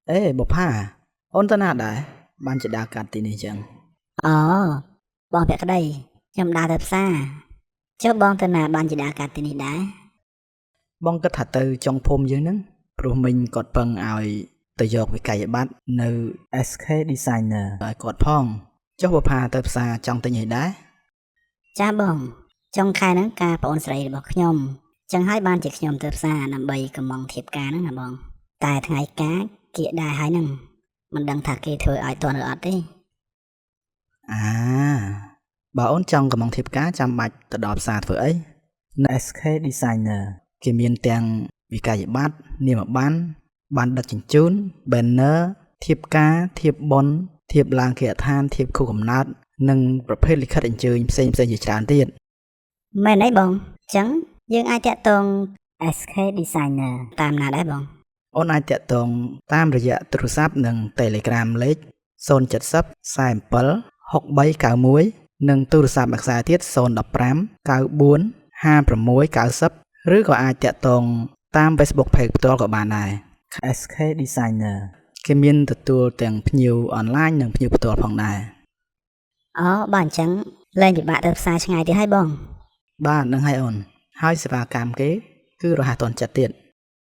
អេបុប្ផាអូនទៅណាដែរបានជាដើរកាត់ទីនេះចឹង អូបងភក្តីខ្ញុំដើរទៅផ្សារចុះបងទៅណាបានជាដើរកាត់ទីនេះដែរ បងគិតថាទៅចុងភូមិយើងហ្នឹងព្រោះមិញគាត់ពឹងឲ្យទៅយកវិក័យប័ត្រនៅ SK Designer ឲ្យគាត់ផងចុះបុប្ផាទៅផ្សារចង់ទិញអីដែរ ចាស់បងចុងខែហ្នឹងការប្អូនស្រីរបស់ខ្ញុំចឹងហើយបានជាខ្ញុំទៅផ្សារដើម្បីកំងធៀបការហ្នឹងណាបង តែថ្ងៃការគៀកដែរហើយហ្នឹងមិនដឹងថាគេធ្វើឲ្យទាន់ឬអត់ទេ អាបើអូនចង់កំងធៀបការចាំបាច់ទៅដល់ផ្សារធ្វើអីនៅ SK Designer គេមានទាំងវិក័យប័ត្រនាមប័ណ្ណបានដឹកជញ្ជូន banner ធៀបការធៀបបុណ្យធៀបឡើងគេហដ្ឋានធៀបខួបកំណើតនិងប្រភេទលិខិតអញ្ជើញផ្សេងៗជាច្រើនទៀត មែនអីបងចឹងយើងអាចតាក់ទង SK Designer តាមណាដែរបង អូនអាចតាក់ទងតាមរយៈទូរស័ព្ទនិង Telegram លេខ070 47 6391និងទូរស័ព្ទមួយខ្សែទៀត015 94 56 90ឬក៏អាចតាក់ទងតាម Facebook Page ផ្ទាល់ក៏បានដែរ SK Designer គេមានទទួលទាំងភ្ញៀវអនឡាញនិងភ្ញៀវផ្ទាល់ផងដែរ អូបើអញ្ចឹងលែងពិបាកទៅផ្សារឆ្ងាយទៀតហើយបង បាទនឹងហើយអូនហើយសេវាកម្មគេគឺរហ័សទាន់ចិត្តទៀត។